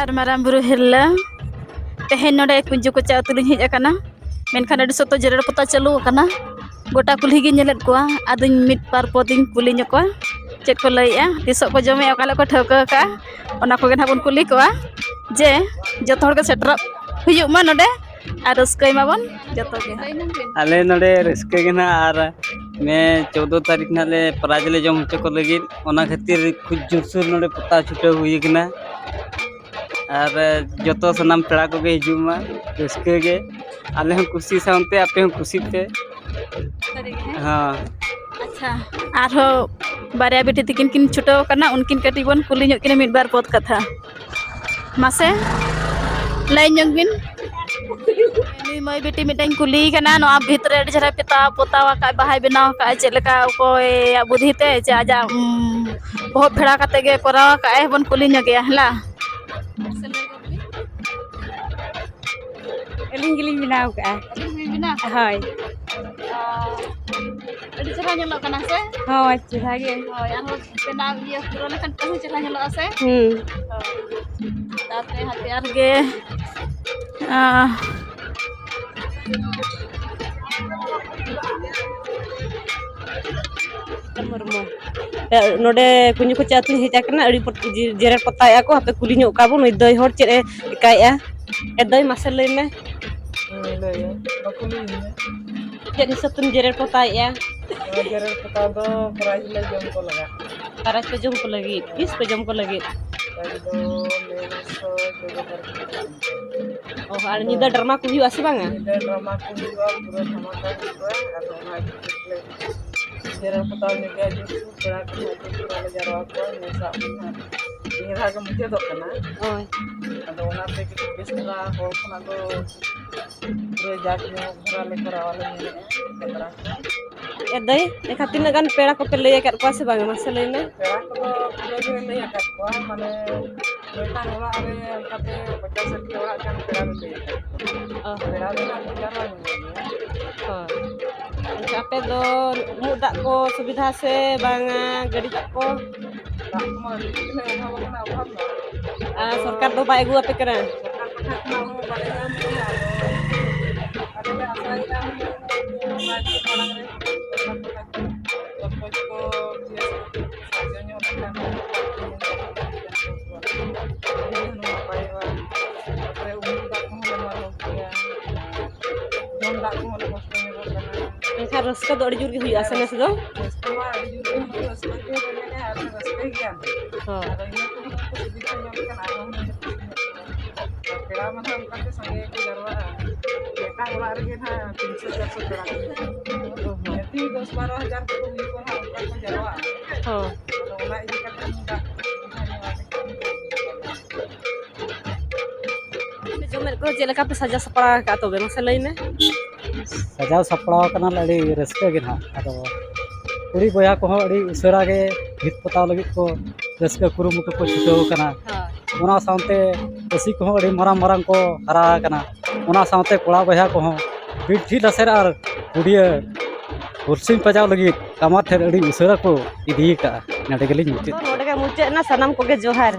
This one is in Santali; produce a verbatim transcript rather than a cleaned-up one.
ᱟᱨ ᱢᱟᱨᱟᱝ ᱵᱩᱨᱩ ᱦᱤᱨᱞᱟᱹ, ᱛᱮᱦᱮᱧ ᱱᱚᱰᱮ ᱠᱩᱧᱡᱩ ᱠᱚᱪᱟ ᱟᱹᱛᱩ ᱞᱤᱧ ᱦᱮᱡ ᱟᱠᱟᱱᱟ᱾ ᱢᱮᱱᱠᱷᱟᱱ ᱟᱹᱰᱤ ᱥᱚᱠᱛᱚ ᱡᱮᱨᱮᱲ ᱯᱚᱛᱟᱣ ᱪᱟᱹᱞᱩ ᱟᱠᱟᱱᱟ᱾ ᱜᱚᱴᱟ ᱠᱩᱞᱦᱤ ᱜᱤᱧ ᱧᱮᱞᱮᱫ ᱠᱚᱣᱟ᱾ ᱟᱫᱚᱧ ᱢᱤᱫ ᱵᱟᱨ ᱯᱚᱫᱤᱧ ᱠᱩᱞᱤ ᱧᱚᱜ ᱠᱚᱣᱟ, ᱪᱮᱫ ᱠᱚ ᱞᱟᱹᱭᱮᱜᱼᱟ, ᱛᱤᱥᱚᱜ ᱠᱚ ᱡᱚᱢᱮᱜᱼᱟ, ᱚᱠᱟ ᱦᱤᱞᱳᱜ ᱠᱚ ᱴᱷᱟᱹᱣᱠᱟᱹ ᱟᱠᱟᱫᱼᱟ, ᱚᱱᱟ ᱠᱚᱜᱮ ᱱᱟᱦᱟᱜ ᱵᱚᱱ ᱠᱩᱞᱤ ᱠᱚᱣᱟ᱾ ᱡᱮ ᱡᱚᱛᱚ ᱦᱚᱲ ᱜᱮ ᱥᱮᱴᱮᱨᱚᱜ ᱦᱩᱭᱩᱜ ᱢᱟ ᱱᱚᱰᱮ, ᱟᱨ ᱨᱟᱹᱥᱠᱟᱹᱭ ᱢᱟᱵᱚᱱ ᱡᱚᱛᱚ ᱜᱮ᱾ ᱟᱞᱮ ᱱᱚᱰᱮ ᱨᱟᱹᱥᱠᱟᱹ ᱜᱮ ᱱᱟᱦᱟᱜ, ᱟᱨ ᱢᱮ ᱪᱳᱫᱽᱫᱳ ᱛᱟᱹᱨᱤᱠᱷ ᱱᱟᱦᱟᱜ ᱞᱮ ᱯᱨᱟᱭᱤᱡᱽ ᱞᱮ ᱡᱚᱢ ᱦᱚᱪᱚ ᱠᱚ ᱞᱟᱹᱜᱤᱫ, ᱚᱱᱟ ᱠᱷᱟᱹᱛᱤᱨ ᱠᱷᱩᱵ ᱡᱳᱨᱥᱳᱨ ᱱᱚᱰᱮ ᱯᱚᱛᱟᱣ ᱪᱷᱩᱴᱟᱹᱣ ᱦᱩᱭ ᱟᱠᱟᱱᱟ᱾ ᱟᱨ ᱡᱚᱛᱚ ᱥᱟᱱᱟᱢ ᱯᱮᱲᱟ ᱠᱚᱜᱮ ᱦᱤᱡᱩᱜ ᱢᱟ, ᱨᱟᱹᱥᱠᱟᱹ ᱜᱮ᱾ ᱟᱞᱮ ᱦᱚᱸ ᱠᱩᱥᱤ ᱥᱟᱶᱛᱮ ᱟᱯᱮ ᱦᱚᱸ ᱠᱩᱥᱤ ᱯᱮ᱾ ᱥᱟᱹᱨᱤ ᱜᱮ, ᱦᱮᱸ? ᱦᱮᱸ᱾ ᱟᱪᱪᱷᱟ, ᱟᱨᱦᱚᱸ ᱵᱟᱨᱭᱟ ᱵᱤᱴᱤ ᱛᱤᱠᱤᱱ ᱠᱤᱱ ᱪᱷᱩᱴᱟᱹᱣ ᱟᱠᱟᱱᱟ, ᱩᱱᱠᱤᱱ ᱠᱟᱹᱴᱤᱡ ᱵᱚᱱ ᱠᱩᱞᱤ ᱧᱚᱜ ᱠᱤᱱᱟ ᱢᱤᱫ ᱵᱟᱨ ᱯᱚᱫ ᱠᱟᱛᱷᱟ᱾ ᱢᱟᱥᱮ, ᱞᱟᱹᱭ ᱧᱚᱜ ᱵᱤᱱ᱾ ᱱᱩᱭ ᱢᱟᱹᱭ ᱵᱤᱴᱤ ᱢᱤᱫᱴᱟᱝ ᱠᱩᱞᱤᱭᱮ ᱠᱟᱱᱟ, ᱱᱚᱣᱟ ᱵᱷᱤᱛ ᱨᱮ ᱟᱹᱰᱤ ᱪᱮᱦᱨᱟ ᱯᱚᱛᱟᱣ, ᱯᱚᱛᱟᱣ ᱟᱠᱟᱫ, ᱵᱟᱦᱟᱭ ᱵᱮᱱᱟᱣ ᱟᱠᱟᱫ, ᱪᱮᱫ ᱞᱮᱠᱟ, ᱚᱠᱚᱭᱟᱜ ᱵᱩᱫᱷᱤ ᱛᱮ ᱪᱮ ᱟᱡᱟᱜ, ᱩᱢ, ᱵᱚᱦᱚᱜ ᱯᱷᱮᱲᱟᱣ ᱠᱟᱛᱮ ᱜᱮ ᱠᱚᱨᱟᱣ ᱟᱠᱟᱫ ᱟᱭ? ᱵᱚᱱ ᱠᱩᱞᱤ ᱧᱚᱜᱮᱭᱟ, ᱦᱮᱞᱟ᱾ ᱟᱹᱞᱤᱧ ᱜᱮᱞᱤᱧ ᱵᱮᱱᱟᱣ ᱠᱟᱜᱼᱟ᱾ ᱟᱹᱵᱤᱱ ᱜᱮᱵᱤᱱ ᱵᱮᱱᱟᱣ? ᱦᱳᱭ᱾ ᱟᱨ ᱟᱹᱰᱤ ᱪᱮᱦᱨᱟ ᱧᱮᱞᱚᱜ ᱠᱟᱱᱟ ᱥᱮ? ᱦᱳᱭ, ᱪᱮᱦᱨᱟ ᱜᱮ᱾ ᱦᱳᱭ, ᱟᱨᱦᱚᱸ ᱵᱮᱱᱟᱣ ᱤᱭᱟᱹ ᱯᱩᱨᱟᱹᱣ ᱞᱮᱠᱷᱟᱱ ᱟᱨᱦᱚᱸ ᱪᱮᱦᱨᱟ ᱧᱮᱞᱚᱜᱼᱟ ᱥᱮ? ᱦᱩᱸ᱾ ᱦᱳᱭ᱾ ᱛᱟᱯᱚᱨᱮ ᱦᱟᱯᱮ ᱟᱨ ᱜᱮ, ᱟᱸ, ᱢᱩᱨᱢᱩ᱾ ᱮ, ᱱᱚᱰᱮ ᱠᱩᱧᱡᱩ ᱠᱚᱪᱟ ᱟᱹᱛᱩᱧ ᱦᱮᱡ ᱟᱠᱟᱱᱟ, ᱟᱹᱰᱤ ᱯᱚᱛ-, ᱡᱮ-, ᱡᱮᱨᱮᱲ ᱯᱚᱛᱟᱣᱮᱫᱼᱟ ᱠᱚ, ᱦᱟᱯᱮ ᱠᱩᱞᱤ ᱧᱚᱜ ᱠᱚᱣᱟ ᱵᱚᱱ, ᱱᱩᱭ ᱫᱟᱹᱭ ᱦᱚᱲ ᱪᱮᱫ ᱮ ᱪᱮᱠᱟᱭᱮᱫᱼᱟ? ᱮ ᱫᱟᱹᱭ, ᱢᱟᱥᱮ ᱞᱟᱹᱭ ᱢᱮ᱾ ᱦᱮᱸ, ᱞᱟᱹᱭ ᱢᱮ᱾ ᱵᱟᱠᱚ ᱞᱟᱹᱭ ᱢᱮ᱾ ᱪᱮᱫ ᱦᱤᱥᱟᱹᱵ ᱛᱮᱢ ᱡᱮᱨᱮᱲ ᱯᱚᱛᱟᱣᱮᱫᱼᱟ? ᱱᱚᱣᱟ ᱡᱮᱨᱮᱲ ᱯᱚᱛᱟᱣ ᱫᱚ ᱯᱨᱟᱭᱤᱡᱽ ᱞᱮ ᱡᱚᱢ ᱠᱚ ᱞᱟᱜᱟᱜ᱾ ᱯᱨᱟᱭᱤᱡᱽ ᱯᱮ ᱡᱚᱢ ᱠᱚ ᱞᱟᱹᱜᱤᱫ? ᱛᱤᱥ ᱯᱮ ᱡᱚᱢ ᱠᱚ ᱞᱟᱹᱜᱤᱫ? ᱯᱨᱟᱭᱤᱡᱽ ᱫᱚ ᱢᱮ ᱢᱟᱥ ᱪᱳᱫᱽᱫᱳ ᱛᱟᱹᱨᱤᱠᱷ ᱨᱮ᱾ ᱚ, ᱟᱨ ᱧᱤᱫᱟᱹ ᱰᱨᱟᱢᱟ ᱠᱚ ᱦᱩᱭᱩᱜᱼᱟ ᱥᱮ ᱵᱟᱝᱟ? ᱧᱤᱫᱟᱹ ᱰᱨᱟᱢᱟ ᱠᱚ ᱦᱩᱭᱩᱜᱼᱟ, ᱯᱩᱨᱟᱹ ᱫᱷᱟᱢᱟᱠᱟ ᱦᱩᱭᱩᱜᱼᱟ᱾ ᱟᱫᱚ ᱚᱱᱟ ᱤᱫᱤ ᱠᱟᱛᱮ ᱞᱮ ᱡᱮᱨᱮᱲ ᱯᱚᱛᱟᱣ ᱧᱚᱜ ᱜᱮᱭᱟ, ᱡᱮᱦᱮᱛᱩ ᱯᱮᱲᱟ ᱠᱚ ᱦᱤᱡᱩᱜ ᱠᱟᱱᱟ, ᱞᱮ ᱡᱟᱨᱣᱟ ᱠᱚᱣᱟ᱾ ᱱᱤᱭᱟᱹ ᱥᱟᱞ ᱫᱚ ᱱᱟᱦᱟᱜ ᱱᱤᱭᱟᱹ ᱫᱷᱟᱣ ᱜᱮ ᱢᱩᱪᱟᱹᱫᱚᱜ ᱠᱟᱱᱟ᱾ ᱦᱳᱭ᱾ ᱟᱫᱚ ᱚᱱᱟᱛᱮ ᱠᱟᱹᱴᱤᱡ ᱵᱮᱥ ᱫᱷᱟᱨᱟ ᱦᱚᱲ ᱠᱷᱚᱱᱟᱜ ᱫᱚ ᱯᱩᱨᱟᱹ ᱡᱟᱠ ᱡᱚᱢᱚᱠ ᱫᱷᱟᱨᱟ ᱞᱮ ᱠᱚᱨᱟᱣᱟ ᱞᱮ ᱢᱮᱱᱮᱫᱼᱟ, ᱡᱟᱛᱨᱟ ᱠᱚ᱾ ᱮ ᱫᱟᱹᱭ, ᱮᱱᱠᱷᱟᱱ ᱛᱤᱱᱟᱹᱜ ᱜᱟᱱ ᱯᱮᱲᱟ ᱠᱚᱯᱮ ᱞᱟᱹᱭ ᱟᱠᱟᱫ ᱠᱚᱣᱟ ᱥᱮ ᱵᱟᱝᱟ? ᱢᱟᱥᱮ ᱞᱟᱹᱭ ᱢᱮ᱾ ᱯᱮᱲᱟ ᱠᱚᱫᱚ ᱯᱩᱨᱟᱹ ᱜᱮᱞᱮ ᱞᱟᱹᱭ ᱟᱠᱟᱫ ᱠᱚᱣᱟ, ᱢᱟᱱᱮ ᱢᱤᱫᱴᱟᱝ ᱚᱲᱟᱜ ᱨᱮ ᱚᱱᱠᱟᱛᱮ ᱯᱚᱧᱪᱟᱥ ᱥᱟᱴᱴᱤ ᱚᱲᱟᱜ ᱜᱟᱱ ᱯᱮᱲᱟ ᱞᱮ ᱞᱟᱹᱭ ᱟᱠᱟᱫ ᱠᱚᱣᱟ᱾ ᱚ᱾ ᱯᱮᱲᱟ ᱫᱚ ᱱᱟᱦᱟᱜ ᱠᱚ ᱡᱟᱨᱣᱟ ᱧᱚᱜᱚᱜ ᱜᱮᱭᱟ᱾ ᱦᱳᱭ᱾ ᱟᱪᱪᱷᱟ, ᱟᱯᱮ ᱫᱚ ᱩᱢᱩᱜ ᱫᱟᱜ ᱠᱚ ᱥᱩᱵᱤᱫᱷᱟ ᱥᱮ ᱵᱟᱝᱟ, ᱜᱟᱹᱰᱤ ᱫᱟᱜ ᱠᱚ? ᱫᱟᱜ ᱠᱚᱢᱟ ᱟᱹᱰᱤ ᱜᱮᱞᱮ ᱚᱵᱷᱟᱵ ᱟᱠᱟᱱᱟ, ᱚᱵᱷᱟᱵ ᱫᱚ᱾ ᱟᱨ ᱥᱚᱨᱠᱟᱨ ᱫᱚ ᱵᱟᱭ ᱟᱹᱜᱩ ᱟᱯᱮ ᱠᱟᱱᱟ? ᱥᱚᱨᱠᱟᱨ ᱯᱟᱦᱴᱟ ᱠᱷᱚᱱᱟᱜ ᱦᱚᱸ ᱵᱟᱞᱮ ᱧᱟᱢ ᱠᱟᱫᱟ᱾ ᱟᱫᱚ ᱟᱞᱮ ᱞᱮ ᱟᱥᱟᱭᱮᱫᱟ ᱦᱩᱱᱟᱹᱝ ᱱᱚᱣᱟ ᱢᱟᱲᱟᱝ ᱨᱮ ᱥᱚᱨᱠᱟᱨ ᱯᱟᱦᱴᱟ ᱠᱷᱚᱱ ᱚᱠᱚᱭ ᱠᱚ ᱥᱟᱦᱟᱡᱽᱡᱚ ᱧᱚᱜ ᱞᱮᱠᱷᱟᱱ ᱟᱹᱰᱤ ᱜᱮ ᱱᱟᱯᱟᱭᱚᱜᱼᱟ᱾ ᱛᱟᱨᱯᱚᱨᱮ ᱩᱢᱩᱞ ᱫᱟᱜ ᱠᱚᱦᱚᱸ ᱞᱮ ᱮᱢᱟ ᱠᱚ ᱜᱮᱭᱟ᱾ ᱡᱚᱢ ᱫᱟᱜ ᱠᱚᱦᱚᱸ ᱞᱮ ᱠᱚᱥᱴᱚ ᱧᱚᱜᱚᱜ ᱠᱟᱱᱟ᱾ ᱢᱮᱱᱠᱷᱟᱱ ᱨᱟᱹᱥᱠᱟᱹ ᱫᱚ ᱟᱹᱰᱤ ᱡᱳᱨ ᱜᱮ ᱦᱩᱭᱩᱜᱼᱟ ᱥᱮ ᱱᱮᱥ ᱫᱚ? ᱨᱟᱹᱥᱠᱟᱹ ᱢᱟ ᱟᱹᱰᱤ ᱡᱳᱨ ᱜᱮ ᱦᱩᱭᱩᱜᱼᱟ, ᱨᱟᱹᱥᱠᱟᱹ ᱜᱮ ᱢᱮᱱᱟᱜᱼᱟ ᱟᱨ ᱨᱟᱹᱥᱠᱟᱹᱭ ᱜᱮᱭᱟ᱾ ᱦᱚᱸ᱾ ᱟᱫᱚ ᱤᱱᱟᱹ ᱠᱚᱦᱚᱸ ᱠᱚ ᱥᱩᱵᱤᱫᱷᱟ ᱧᱚᱜ ᱞᱮᱠᱷᱟᱱ ᱟᱨᱦᱚᱸ ᱦᱩᱱᱟᱹᱝ ᱞᱮ ᱠᱩᱥᱤ ᱧᱚᱜ ᱠᱚᱜᱼᱟ᱾ ᱯᱮᱲᱟ ᱢᱟ ᱱᱟᱦᱟᱜ ᱚᱱᱠᱟ ᱛᱮ ᱥᱟᱸᱜᱮ ᱜᱮᱠᱚ ᱡᱟᱨᱣᱟᱜᱼᱟ᱾ ᱢᱤᱫᱴᱟᱝ ᱚᱲᱟᱜ ᱨᱮᱜᱮ ᱱᱟᱦᱟᱜ ᱛᱤᱱᱥᱚ ᱪᱟᱨᱥᱚ ᱯᱮᱲᱟ ᱠᱚ ᱦᱤᱡᱩᱜᱼᱟ᱾ ᱚ ᱦᱚᱸ᱾ ᱡᱟᱹᱥᱛᱤ ᱫᱚᱥ ᱵᱟᱨᱚ ᱦᱟᱡᱟᱨ ᱠᱚᱠᱚ ᱦᱩᱭᱩᱜ ᱠᱟᱱᱟ, ᱚᱱᱠᱟ ᱠᱚ ᱡᱟᱨᱣᱟᱜᱼᱟ᱾ ᱦᱚᱸ᱾ ᱟᱫᱚ ᱚᱱᱟ ᱤᱫᱤ ᱠᱟᱛᱮ ᱱᱚᱝᱠᱟ ᱥᱩᱵᱤᱫᱷᱟ ᱧᱚᱜ ᱟᱞᱮ ᱠᱟᱱᱟ᱾ ᱡᱚᱢᱮᱫ ᱠᱚ ᱪᱮᱫ ᱞᱮᱠᱟ ᱯᱮ ᱥᱟᱡᱟᱣ ᱥᱟᱯᱲᱟᱣ ᱟᱠᱟᱫᱼᱟ ᱛᱚᱵᱮ? ᱢᱟᱥᱮ ᱞᱟᱹᱭ ᱢᱮ᱾ ᱥᱟᱡᱟᱣ ᱥᱟᱯᱲᱟᱣ ᱠᱟᱱᱟᱞᱮ ᱟᱹᱰᱤ ᱨᱟᱹᱥᱠᱟᱹ ᱜᱮ ᱱᱟᱦᱟᱜ᱾ ᱟᱫᱚ ᱠᱩᱲᱤ ᱵᱚᱭᱦᱟ ᱠᱚᱦᱚᱸ ᱟᱹᱰᱤ ᱩᱥᱟᱹᱨᱟ ᱜᱮ ᱵᱷᱤᱛ ᱯᱚᱛᱟᱣ ᱞᱟᱹᱜᱤᱫ ᱠᱚ ᱨᱟᱹᱥᱠᱟᱹ ᱠᱩᱨᱩᱢᱩᱴᱩ ᱠᱚ ᱪᱷᱩᱴᱟᱹᱣ ᱟᱠᱟᱱᱟ᱾ ᱦᱳᱭ᱾ ᱚᱱᱟ ᱥᱟᱶᱛᱮ ᱠᱟᱹᱥᱤ ᱠᱚᱦᱚᱸ ᱟᱹᱰᱤ ᱢᱟᱨᱟᱝ ᱢᱟᱨᱟᱝ ᱠᱚ ᱦᱟᱨᱟ ᱟᱠᱟᱱᱟ᱾ ᱚᱱᱟ ᱥᱟᱶᱛᱮ ᱠᱚᱲᱟ ᱵᱚᱭᱦᱟ ᱠᱚᱦᱚᱸ ᱵᱤᱱᱴᱷᱤ ᱞᱟᱥᱮᱨ ᱟᱨ ᱯᱩᱰᱤᱭᱟᱹ ᱦᱩᱨᱥᱤᱝ ᱯᱟᱡᱟᱣ ᱞᱟᱹᱜᱤᱫ ᱠᱟᱢᱟᱨ ᱴᱷᱮᱱ ᱟᱹᱰᱤ ᱩᱥᱟᱹᱨᱟ ᱠᱚ ᱤᱫᱤ ᱟᱠᱟᱫᱼᱟ᱾ ᱱᱚᱰᱮ ᱜᱮᱞᱤᱧ ᱢᱩᱪᱟᱹᱫ᱾ ᱱᱚᱰᱮ ᱜᱮ ᱢᱩᱪᱟᱹᱫ ᱮᱱᱟ᱾ ᱥᱟᱱᱟᱢ ᱠᱚᱜᱮ ᱡᱚᱦᱟᱨ᱾